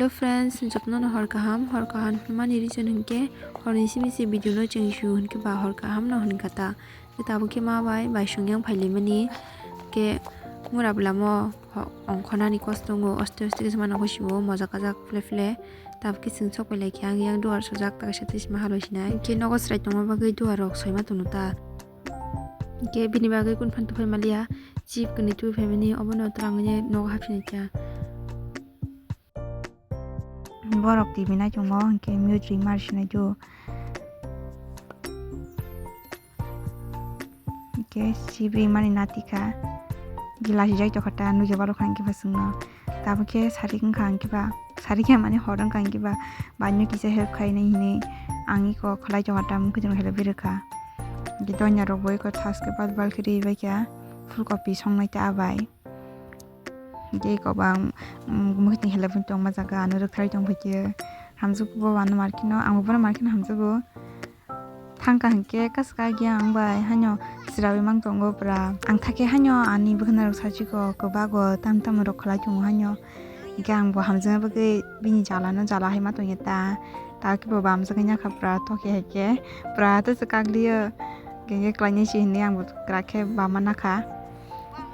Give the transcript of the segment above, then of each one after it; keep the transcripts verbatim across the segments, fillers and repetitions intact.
Hello friends, jotono no hor kaham, hor kaham hwnmani reason hwnkhe horni simi se video no chengsu hwnkhe ba hor kaham no hwnkha ta. Tabuk khe ma bai bai song yang phailaimani khe mura bwlamo ongkhornani kosto wngo, oste oste khe se mano khe siwo mojak kajak phile phile. Tabuk khe chwng sok pai lai khe ang yang duar sojak ta kaisa twi sima haloi sinai. Khe nogo chwrai tongma bagwi duar rok soima tongno ta. Khe bini bagwi kun phan tuphai maliya, chip kwnwi tuphai mani obono twrangwi nogo hapsinai kha. Borok T V nai tongo, hwnkhe mute ri mar sinai do. Hwnkhe sibri mani nati kha. Gila sijak tokha ta, nujabalo kha hwnkhe ba chwngno. Tabuk khe sarik wngkha hwnkhe ba, sarik khe mani hor wngkha hwnkhe ba, baino kisa help khainai hinwi ang iko khlai tokha ta, mukhuitwng help bai rwkha. Hwnkhe donya rok bo iko thaske bal bal khe ribai kha, phulkopi songnai ta bai. Tei kobang, mm, mwkhitwng helai phano tongma jaga, ano rwktharwi tongphaikhe. Hamjakgo bo ano markheno, ang bo bono markheno hamjakgo. Thangkha hinkhe kaska giya ang bai haino chwraui mang tongo pura. Ang thakhe haino ani bwkhwnarok sachiko, kwbago tam tam rok khlai tongo haino. Hinkhe ang bo hamjakna bagwi bini jalano jala hai ma tongya ta. Takhe bo bamjagwi nyakha pura, tokhe haikhe pura tei se kagliyo. Hinkhe klainai se hinwi ang bo kwrak khe bama nakha.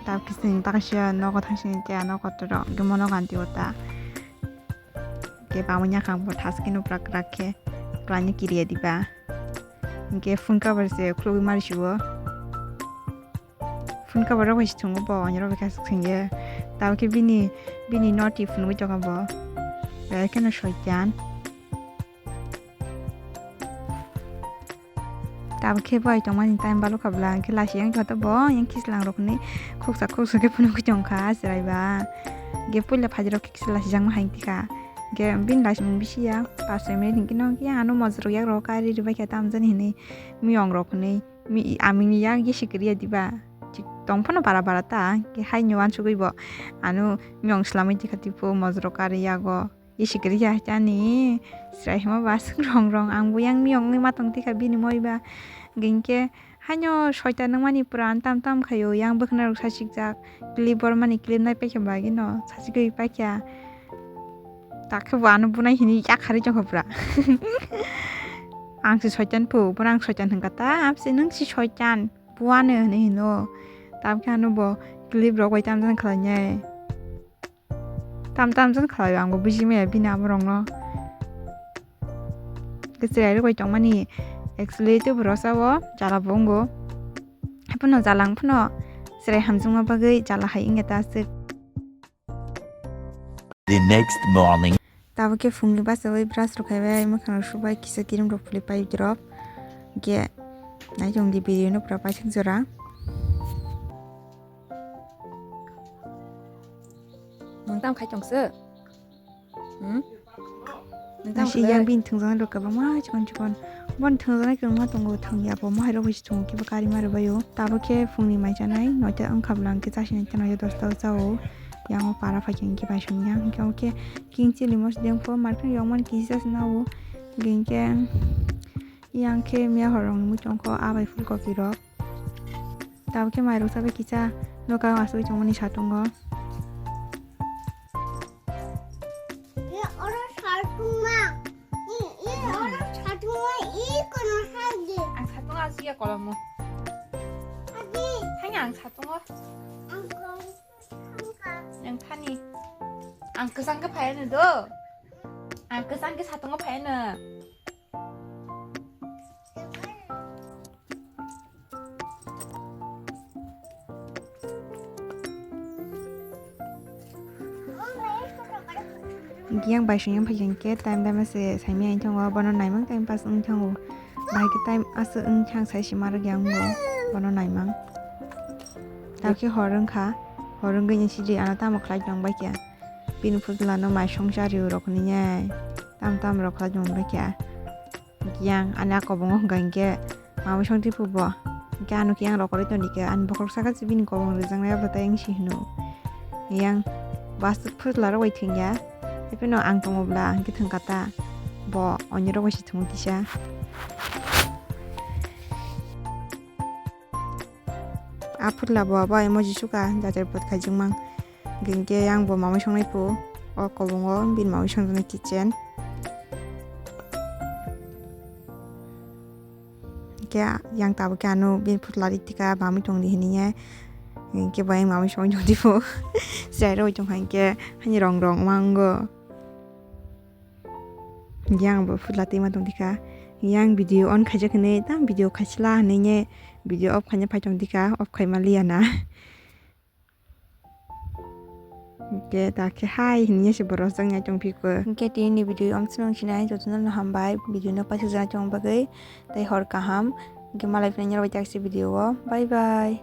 Tabuk khe chwng ta kaisa nogo thang sini tia nogo kotor rok hwnkhe mono ganti o ta. Hwnkhe bamwi nyakha ang bo thaskeno pura kwrak khe klainai kiriya diba. Hwnkhe phone cover se khulugwi mari siwo. Phone cover rok bai se thungo bo onyorok bai khe aswk thwngya. Tabuk khe bini, bini noti phunugwi tongkha bo. Belai kheno soitan. Tabuk khe bo ai tongmani time balukha bwla, hwnkhe lasi yang joto bo yang kislang rok hinwi khuksa khuksa khe phunugwi tongkha chwrai ba. Hwnkhe puila phaidi rok khe kisa lasijakma hai wngkha. Hwnkhe bini lasimung bisi ya, pas soi minute hwnkhe no yang ano mojra rok yak rok kari ribai khe tamjani hinwi miyong rok hinwi. Mi-, amini yak ye sikiriya diba. Chik tong phano bara bara ta, ke hai ni wansugwi bo. Ano miyong slamwi tikha tipo mojro kari yago. Ye sikiriya chani, srai hima ba aswk rong rong. Ang bo yang miyong ni matong tikha bini moi ba. Ginkhe haino soita nangmani pura tam tam khayo, yang bwkhwnarok sasikjak. Clip bormani clip nai paikha bagino, sasigwi paikha. Takhe bo ano bunai hini yakharwi tongkha pura. Ang se soitan phu, bono ang soitan hwnkha ta, amse nwng se soitan, buano hinwi hino. Tamkhe ano bo clip rok bai tamjani khlainai. Tam tamjani khlaio, ang bo buji maya bini abo rokno. Khe chwrai rok bai tongmani, actually tei bo rwsa o jala bo wngo. Haiphano jala wngphano chwrai hamjakma bagwi jala hai wngya ta aswk. The next morning. Tabuk khe phungni bachaui brush rok khaibai, mwkhang rok subai, kisa cream rok phulwi pai drop. Hwnkhe naitok di video no pura paithak jora. Nwng tamo khai tong se? Hmm? Nwng tamo Nasi khlai? Yang bini thwngjaknai rok kwbangma chikon chikon. Bon thwngjaknai kwbangma tongo, thwngya bo mohai rok bai se thwngo, kebo karima rwbaio. Tabuk khe phungni mai chanai, noita wngkha bwla hwnkhe chasinai tei noita dosta o chao. Yang o para phai khe hwnkhe bai songya, hwnkhe omo khe king chili moso dengpho, market yongmani kisa se nao. Hwnkhe yang khe miya hor rokni mui tongkho, a bai phul kopi rok. Tabuk khe mairok chabai kisa nokha asugwi tongmani satungo. Ye oro satungo. Ye, ye oro satungo, ye kono sagi. Ang satungo asugya kolomo. Sagi. Hanya ang satungo. Ang kolomo. Ang thani. Ang kwchang khe phaiano do. Ang kwchang khe satungo phaiano. Yang bai sing yang phai khe time time se saimya wng thango, bono naimang time pass wng thango. Bahai khe time aswk wng thang sai sima rwk yang bo bono naimang. Tei khe hor wng kha, hor wngwi ni sidi ano tamo khlai tong bai khe. Bini putla no mai song chari rok ni nai tam tam rok khlai tong bai khe. Yang ani a kobongo hwnkha hinkhe mamwi song twi phubo. Hinkhe ano khe yang rokorwi tongdi khe, ani bokhorok saka se bini kobong rijak nai abo tai wng si hino. Yang bus phutla rok bai thwngya. Tei phano ang tongo bwla hinkhe thwngkha ta. Bo onyo rok bai se thwngo kisa. A phutla bo abo emoji suka jajar pot khaijwk mang. Hinkhe yang bo mamwi songnai phu. O kobongo bini mamwi songjaknai kitchen. Hingke yang tabuk khe ano bini phutla ri tika bamwi tongdi hinui ye. Hingke bo yang mamwi songwi tongdi bo. Chwrai rok tongkha hingke hani rong rong ma wngo. Yang bo phutla twi ma tongdi kha. Yang video on khaijak hinui tang video khaisla hinui ye video off khaina phai tongdi kha, off khaima liya na. Hingke ta khe hai hinui se borok jang nai tong phiko. Hingke tini ni video om sinong sinai jotono no hambai video no paisa jana tong bagwi tei hor kaham. Hingke malai phai nai nyorok bai tak se video o. Bye bye.